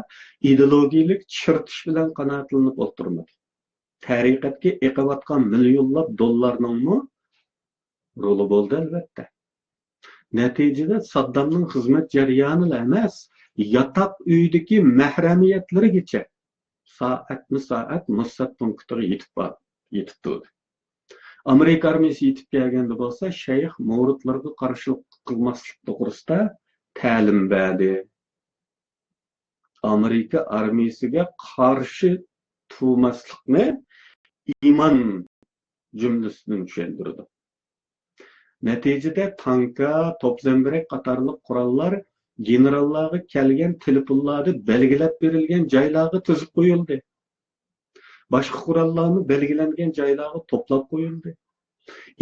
ئىدېئولوگىيەلىك چىرىتىش بىلەن قانائەتلىنىپ ئولتۇرمىدى. تەرىقەتكە ئېقىۋاتقان مىليونلاپ دوللارنىڭمۇ رولى بولدى، ئەلۋەتتە. نەتىجىدە ساددامنىڭ خىزمەت جەريانىلا ئەمەس، ياتاق ئۆيدىكى مەھرەمىيەتلىرىگىچە سائەتمۇ سائەت موساد پونكىتىغا يېتىپ بار-، يېتىپ تۇردى. ئامېرىكا ئارمىيىسى يېتىپ كەلگەندە بولسا، شەيخ مۇرىتلىرىغا قارشىلىق قىلماسلىق توغرىسىدا تەلىم بەردى. ئامېرىكا ئارمىيىسىگە قارشى تۇرماسلىقنى ئىمان جۈملىسىدىن چۈشەندۈرىدۇ. نەتىجىدە تانكا، توپ زەمبىرەك قاتارلىق قوراللار گېنېراللارغا كەلگەن تېلېفونلاردا بەلگىلەپ بېرىلگەن جايلارغا تىزىپ قويۇلدى. باشقا قوراللارمۇ بەلگىلەنگەن جايلارغا توپلاپ قويۇلدى.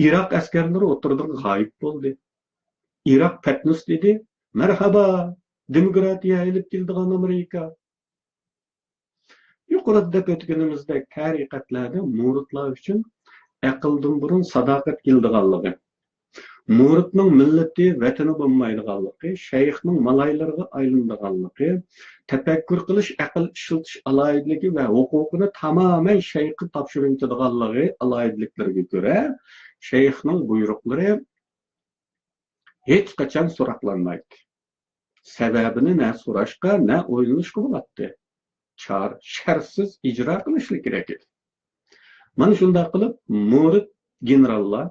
ئىراق ئەسكەرلىرى ئوتتۇرىدىن غايىب بولدى. ئىراق پەتنۇس دېدى، مەرھابا، دېموكراتىيە ئېلىپ كېلىدىغان ئامېرىكا. يۇقىرىدا دەپ ئۆتكىنىمىزدەك، تەرىقەتلەردە مۇرىتلار ئۈچۈن ئەقىلدىن بۇرۇن ساداقەت كېلىدىغانلىقى، مۇرىتنىڭ مىللىتى، ۋەتىنى بولمايدىغانلىقى، شەيخنىڭ مالايلىرىغا ئايلىنىدىغانلىقى، تەپەككۇر قىلىش، ئەقىل ئىشلىتىش ئالاھىدىلىكى ۋە ھوقۇقىنى تامامەن شەيخقە تاپشۇرۇۋېتىدىغانلىقى ئالاھىدىلىكلىرىگە كۆرە، شەيخنىڭ بۇيرۇقلىرى ھېچقاچان سوراقلانمايتتى. سەۋەبىنى نە سوراشقا، نە ئويلىنىشقا بولاتتى. چار-، شەرتسىز ئىجرا قىلىشلا كېرەك ئىدى. مانا شۇنداق قىلىپ، مۇرىت گېنېراللار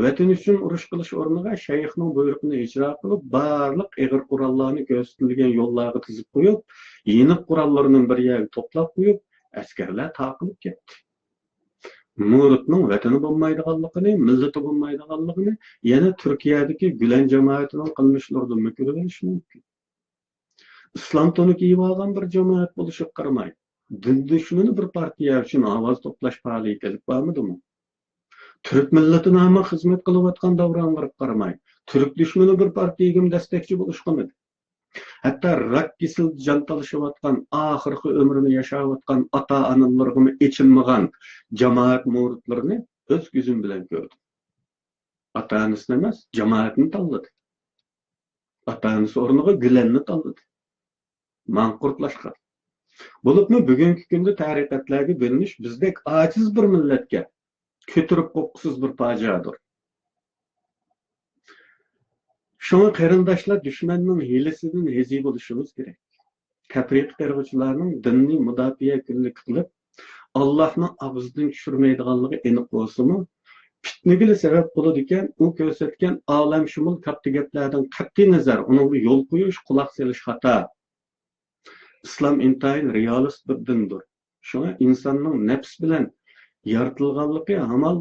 ۋەتىنى ئۈچۈن ئۇرۇش قىلىش ئورنىغا شەيخنىڭ بۇيرۇقىنى ئىجرا قىلىپ، بارلىق ئېغىر قوراللارنى كۆرسىتىلگەن يوللارغا تىزىپ قويۇپ، يېنىق قوراللىرىنى بىر يەرگە توپلاپ قويۇپ، ئەسكەرلەر تارقىلىپ كەتتى. مۇرىتنىڭ ۋەتىنى بولمايدىغانلىقىنى، مىللىتى بولمايدىغانلىقىنى يەنە تۈركىيەدىكى گۈلەن جامائىتىنىڭ قىلمىشلىرىدىنمۇ كۆرۈۋېلىش مۇمكىن. ئىسلام تونى كىيىۋالغان بىر جامائەت بولۇشىغا قارىماي، دىن دۈشمىنى بىر پارتىيە ئۈچۈن ئاۋاز توپلاش پائالىيىتى ئېلىپ بارمىدىمۇ؟ تۈرك مىللىتىگە خىزمەت قىلىۋاتقان داۋرانلىرىغا قارىماي، تۈرك دۈشمىنى بىر پارتىيەگىمۇ دەستەكچى بولۇشقىمىدى؟ ھەتتا راك كېسىلىدە جان تالىشىۋاتقان، ئاخىرقى ئۆمرىنى ياشاۋاتقان ئاتا-ئانىلىرىغىمۇ ئېچىنمىغان جامائەت مۇرىتلىرىنى ئۆز كۆزۈم بىلەن كۆردۈم. ئاتا-ئانىسىنى ئەمەس، جامائەتنى تاللىدى. ئاتا-ئانىسى ئورنىغا گۈلەننى تاللىدى. ماڭقۇرتلاشقان. بولۇپمۇ بۈگۈنكى كۈندە تەرىقەتلەرگە بۆلۈنۈش بىزدەك ئاجىز بىر مىللەتكە كۆتۈرۈپ قوققۇسىز بىر پاجىئەدۇر. شۇڭا قېرىنداشلار، دۈشمەننىڭ ھىيلىسىدىن ھېزى بولۇشىمىز كېرەك. تەپرىقە تېررورچىلارنىڭ دىننى مۇداپىئە كۈنلۈكى قىلىپ، ئاللاھنى ئاغزىدىن چۈشۈرمەيدىغانلىقى ئېنىق بولسىمۇ، پىتنىگىلا سەۋەب بولىدىكەن، ئۇ كۆرسەتكەن ئالەمشۇمۇل كاتتا گەپلەردىن قەتئىينەزەر، ئۇنىڭغا يول قويۇش، قۇلاق سېلىش خاتا. ئىسلام ئىنتايىن رېئالىست بىر دىندۇر. شۇڭا ئىنساننىڭ نەپس بىلەن يارىتىلغانلىقى ھامان،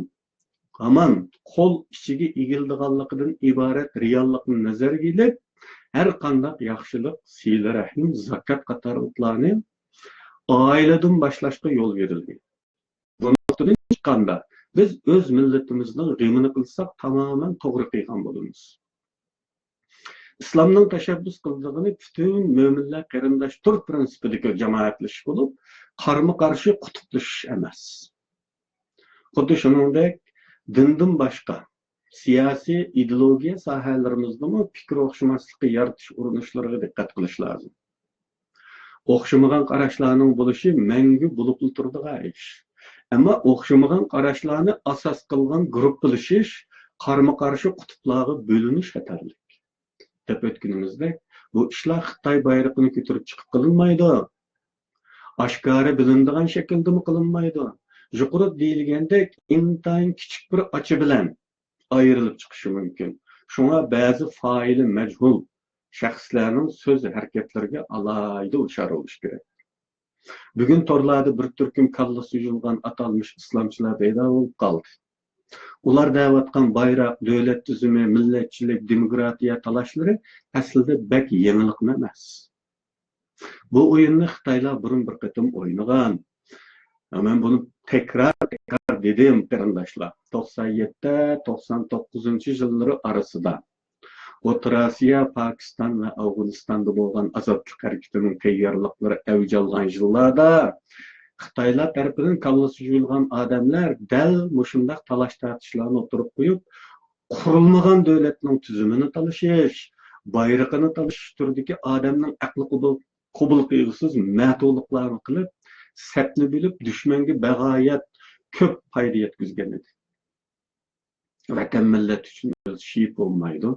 ھامان قول ئىچىگە ئېگىلىدىغانلىقىدىن ئىبارەت رېئاللىقنى نەزەرگە ئېلىپ، ھەر قانداق ياخشىلىق، سىلە رەھىم، زاكات قاتارلىقلارنى ئائىلىدىن باشلاشقا يول بېرىلگەن. بۇ نۇقتىدىن چىققاندا، بىز ئۆز مىللىتىمىزنىڭ غېمىنى قىلساق، تامامەن توغرا قىلغان بولىمىز. ئىسلامنىڭ تەشەببۇس قىلىدىغىنى پۈتۈن مۆمىنلەر قېرىنداشتۇر پىرىنسىپىدىكى جامائەتلىشىش بولۇپ، قارمۇ-قارشى قۇتۇپلىشىش ئەمەس. خۇددى شۇنىڭدەك، دىندىن باشقا سىياسىي، ئىدېئولوگىيە ساھەلىرىمىزدىمۇ پىكىر ئوخشىماسلىقى يارىتىش ئۇرۇنۇشلىرىغا دىققەت قىلىش لازىم. ئوخشىمىغان قاراشلارنىڭ بولۇشى مەڭگۈ بولۇپلا تۇرىدىغان ئىش. ئەمما ئوخشىمىغان قاراشلارنى ئاساس قىلغان گۇرۇپپىلىشىش، قارمۇ-قارشى قۇتۇپلارغا بۆلۈنۈش خەتەرلىك. دەپ ئۆتكىنىمىزدەك، بۇ ئىشلار خىتاي بايرىقىنى كۆتۈرۈپ چىقىپ قىلىنمايدۇ. ئاشكارا بىلىنىدىغان شەكىلدىمۇ قىلىنمايدۇ. يۇقىرىدا دېيىلگەندەك، ئىنتايىن كىچىك بىر ئاچا بىلەن ئايرىلىپ چىقىشى مۇمكىن. شۇڭا بەزى فائىلى مەجھۇل شەخسلەرنىڭ سۆز ھەرىكەتلىرىگە ئالاھىدە ھوشيار بولۇش كېرەك. بۈگۈن تورلاردا بىر تۈركۈم كاللىسى يۇيۇلغان ئاتالمىش ئىسلامچىلار پەيدا بولۇپ قالدى. ئۇلار دەۋاتقان بايراق، دۆلەت تۈزۈمى، مىللەتچىلىك، دېموكراتىيە تالاشلىرى ئەسلىدە بەك يېڭىلىقمۇ ئەمەس. بۇ ئويۇننى خىتايلار بۇرۇن بىر قېتىم ئوينىغان. مەن بۇنى تەكرار، تەكرار دېدىم، قېرىنداشلار. توقسان يەتتە، توقسان توققۇزىنچى يىللىرى ئارىسىدا ئوتتۇرا ئاسىيا، پاكىستان ۋە ئافغانىستاندا بولغان ئازادلىق ھەرىكىتىنىڭ تەييارلىقلىرى ئەۋج ئالغان يىللاردا خىتايلار تەرىپىدىن كاللىسى يۇيۇلغان ئادەملەر دەل مۇشۇنداق تالاش-تارتىشلارنى ئوتتۇرىغا قويۇپ، قۇرۇلمىغان دۆلەتنىڭ تۈزۈمىنى تالىشىش، بايرىقىنى تالىشىش تۈرىدىكى ئادەمنىڭ ئەقلى قوبۇل، قوبۇل قىلغۇسىز مەتۇلۇقلارنى قىلىپ، سەپنى بۆلۈپ، دۈشمەنگە بەغايەت كۆپ پايدا يەتكۈزگەن ئىدى. ۋەتەن مىللەت ئۈچۈن ئۆلسە شېھىت بولمايدۇ،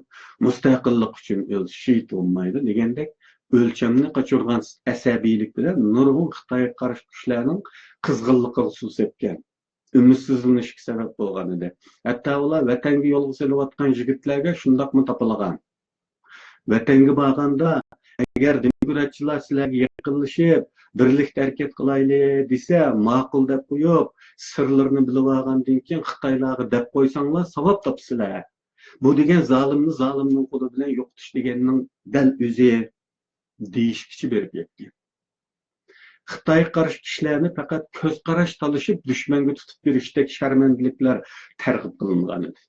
مۇستەقىللىق ئۈچۈن ئۆلسە شېھىت بولمايدۇ دېگەندەك ئۆلچەمنى قاچۇرغان ئەسەبىيلىك بىلەن نۇرغۇن خىتايغا قارشى كۈچلەرنىڭ قىزغىنلىقىغا سۇ سەپكەن، ئۈمىدسىزلىنىشكە سەۋەب بولغان ئىدى. ھەتتا ئۇلار ۋەتەنگە يولغا سېلىۋاتقان يىگىتلەرگە شۇنداقمۇ تاپىلغان. ۋەتەنگە بارغاندا، ئەگەر دېموكراتچىلار سىلەرگە يېقىنلىشىپ، بىرلىكتە ھەرىكەت قىلايلى دېسە، ماقۇل دەپ قويۇپ، سىرلىرىنى بىلىۋالغاندىن كېيىن خىتايلارغا دەپ قويساڭلار، ساۋاب تاپىسىلەر. بۇ دېگەن زالىمنى زالىمنىڭ قولى بىلەن يوقىتىش دېگەننىڭ دەل ئۆزى دېيىشكىچە بېرىپ يەتكەن. خىتايغا قارشى كىشىلەرنى پەقەت كۆز قاراش تالىشىپ، دۈشمەنگە تۇتۇپ بېرىشتەك شەرمەندىلىكلەر تەرغىب قىلىنغان ئىدى.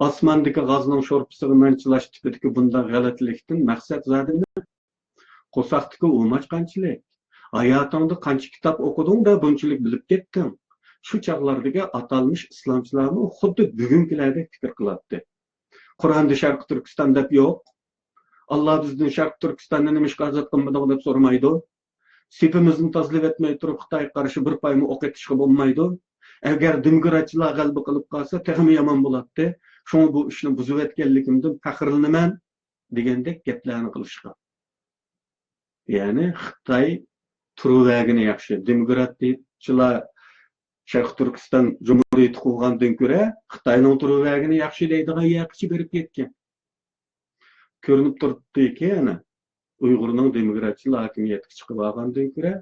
ئاسماندىكى غازنىڭ شورپىسىغا نان چىلاش تىپىدىكى بۇنداق غەلىتىلىكتىن مەقسەت زادى نېمە؟ قورساقتىكى ئۇماچ قانچىلىك؟ ھاياتىڭدا قانچە كىتاب ئوقۇدۇڭ-دە، بۇنچىلىك بىلىپ كەتتىڭ؟ شۇ چاغلاردىكى ئاتالمىش ئىسلامچىلارمۇ خۇددى بۈگۈنكىلەردەك پىكىر قىلاتتى. قۇرئاندا شەرقىي تۈركىستان دەپ يوق. ئاللا بىزدىن شەرقىي تۈركىستاننى نېمىشقا ئازاد قىلمىدىڭ دەپ سورىمايدۇ. سېپىمىزنى تازىلىۋەتمەي تۇرۇپ خىتايغا قارشى بىر پايمۇ ئوق ئېتىشقا بولمايدۇ. ئەگەر دېموكراتچىلار غەلىبە قىلىپ قالسا تېخىمۇ يامان بولاتتى. شۇڭا بۇ ئىشنى بۇزۇۋەتكەنلىكىمدىن پەخىرلىنىمەن دېگەندەك گەپلەرنى قىلىشقان. يەنى خىتاي تۇرۇۋەرگىنى ياخشى. دېموكراتچىلار شەرقىي تۈركىستان جۇمھۇرىيىتى قۇرغاندىن كۆرە خىتاينىڭ تۇرۇۋەرگىنى ياخشى دەيدىغان يەرگىچە بېرىپ يەتكەن. كۆرۈنۈپ تۇرۇپتۇكى، يەنە ئۇيغۇرنىڭ دېموكراتچىل ھاكىمىيەتكە چىقىپ ئالغاندىن كۆرە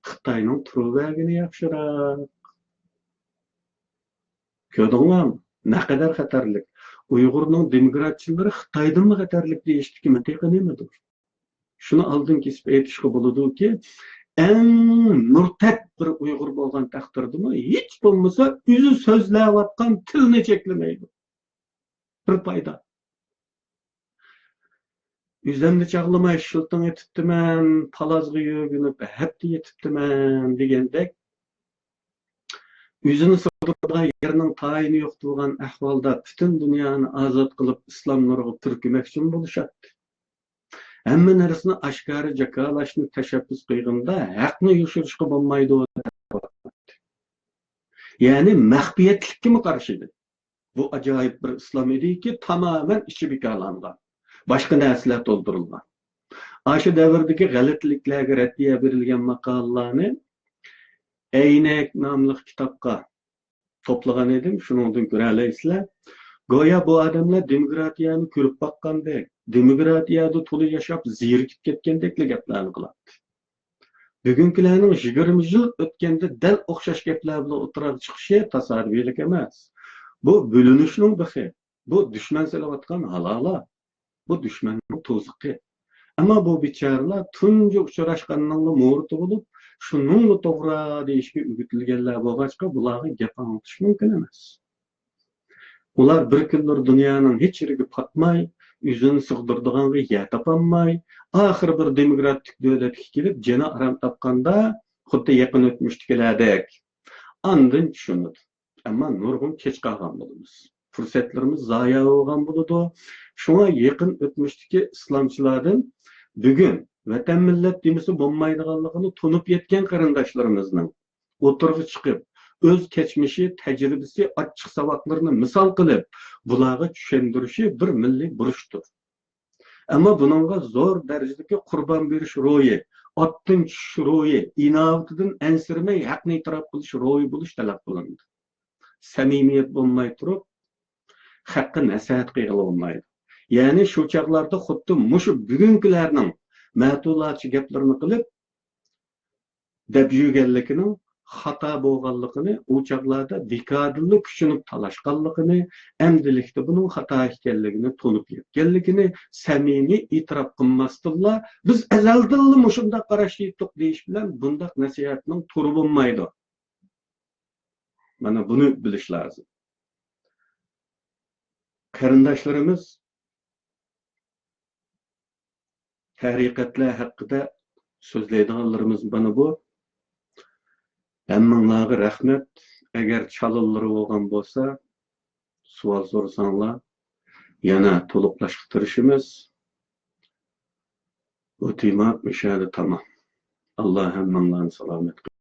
خىتاينىڭ تۇرۇۋەرگىنى ياخشىراق. كۆردۈڭلارمۇ؟ نەقەدەر خەتەرلىك. ئۇيغۇرنىڭ دېموكراتچىللىرى خىتايدىنمۇ خەتەرلىك دېيىشتىكى مەنتىقى نېمىدۇر؟ شۇنى ئالدىن كېسىپ ئېيتىشقا بولىدۇكى، ئەڭ مۇرتەت بىر ئۇيغۇر بولغان تەقدىردىمۇ، ھېچ بولمىسا ئۆزى سۆزلەۋاتقان تىلنى چەكلىمەيدۇ. بىر پايدا. ئۆزۈمنى چاغلىماي شىلتىڭ ئېتىپتىمەن، پالازغا يۆگىنىپ ھەپتە يېتىپتىمەن دېگەندەك، ئۆزىنى سىغدۇرىدىغان يەرنىڭ تايىنى يوق بولغان ئەھۋالدا پۈتۈن دۇنيانى ئازاد قىلىپ ئىسلام نۇرىغا پۈركىمەكچىمۇ بولۇشاتتى. ھەممە نەرسىنى ئاشكارا جاكارلاشنى تەشەببۇس قىلغىنىدا ھەقنى يوشۇرۇشقا بولمايدۇ دەپ. يەنى مەخپىيەتلىككىمۇ قارشى ئىدى. بۇ ئاجايىپ بىر ئىسلام ئىدىكى، تامامەن ئىچى بىكارلانغان، باشقا نەرسىلەر تولدۇرۇلغان. ئاشۇ دەۋردىكى غەلىتىلىكلەرگە رەددىيە بېرىلگەن ماقالىلارنى ئەينەك ناملىق كىتابقا توپلىغان ئىدىم، شۇنىڭدىن كۆرەلەيسىلەر. گويا بۇ ئادەملەر دېموكراتىيەنى كۆرۈپ باققاندەك، دېموكراتىيەدە تولا ياشاپ زېرىكىپ كەتكەندەكلا گەپلەرنى قىلاتتى. بۈگۈنكىلەرنىڭ يىگىرمە يىل ئۆتكەندە دەل ئوخشاش گەپلەر بىلەن ئوتتۇرىغا چىقىشى تاسادىپىيلىك ئەمەس. بۇ بۆلۈنۈشنىڭ بىخى. بۇ دۈشمەن سېلىۋاتقان ھالالا. بۇ دۈشمەننىڭ تۇزىقى. ئەمما بۇ بىچارىلەر تۇنجى ئۇچراشقاننىڭلا مۇرىتى بولۇپ، شۇنىڭلا توغرا دېيىشكە ئۆگىتىلگەنلەر بولغاچقا، بۇلارغا گەپ ئاڭلىتىش مۇمكىن ئەمەس. ئۇلار بىر كۈنلىرى دۇنيانىڭ ھېچ يېرىگە پاتماي، ئۆزىنى سىغدۇرىدىغانغا يەر تاپالماي، ئاخىرى بىر دېموكراتىك دۆلەتكە كېلىپ، جېنى ئارام تاپقاندا، خۇددى يېقىن ئۆتمۈشتىكىلەردەك، ئاندىن چۈشىنىدۇ. ئەمما نۇرغۇن كەچ قالغان بولىمىز. پۇرسەتلىرىمىز زايە بولغان بولىدۇ. شۇڭا يېقىن ئۆتمۈشتىكى ئىسلامچىلاردىن بۈگۈن ۋەتەن مىللەت دېمىسە بولمايدىغانلىقىنى تونۇپ يەتكەن قېرىنداشلىرىمىزنىڭ ئوتتۇرىغا چىقىپ، ئۆز كەچمىشى، تەجرىبىسى، ئاچچىق ساۋاقلىرىنى مىسال قىلىپ، بۇلارغا چۈشەندۈرۈشى بىر مىللىي بۇرچتۇر. ئەمما بۇنىڭغا زور دەرىجىدىكى قۇربان بېرىش روھى، ئاتتىن چۈشۈش روھى، ئىناۋىتىدىن ئەنسىرىمەي ھەقنى ئېتىراپ قىلىش روھى بولۇش تەلەپ قىلىنىدۇ. سەمىمىيەت بولماي تۇرۇپ، خەققە نەسىھەت قىلغىلى بولمايدۇ. يەنى شۇ چاغلاردا خۇددى مۇشۇ بۈگۈنكىلەرنىڭ مەتۇلاتچە گەپلىرىنى قىلىپ، دەپ يۈرگەنلىكىنىڭ خاتا بولغانلىقىنى، ئۇ چاغلاردا بىكاردىنلا كۈچىنىپ تالاشقانلىقىنى، ئەمدىلىكتە بۇنىڭ خاتا ئىكەنلىكىنى تونۇپ يەتكەنلىكىنى سەمىمىي ئېتىراپ قىلماستىنلا، بىز ئەزەلدىنلا مۇشۇنداق قاراشتا ئىدۇق دېيىش بىلەن بۇنداق نەسىھەتنىڭ تۇرى بولمايدۇ. مانا بۇنى بىلىش لازىم. قېرىنداشلىرىمىز، ھەقىقەتلەر ھەققىدە سۆزلەيدىغانلىرىمىز مانا بۇ. ھەممىڭلارغا رەھمەت. ئەگەر چالىلىرى بولغان بولسا، سوئال سورىساڭلار، يەنە تولۇقلاشقا تىرىشىمىز. بۇ تېما مۇشۇ يەردە تامام. ئاللا ھەممىڭلارنى سالامەت قىلسۇن.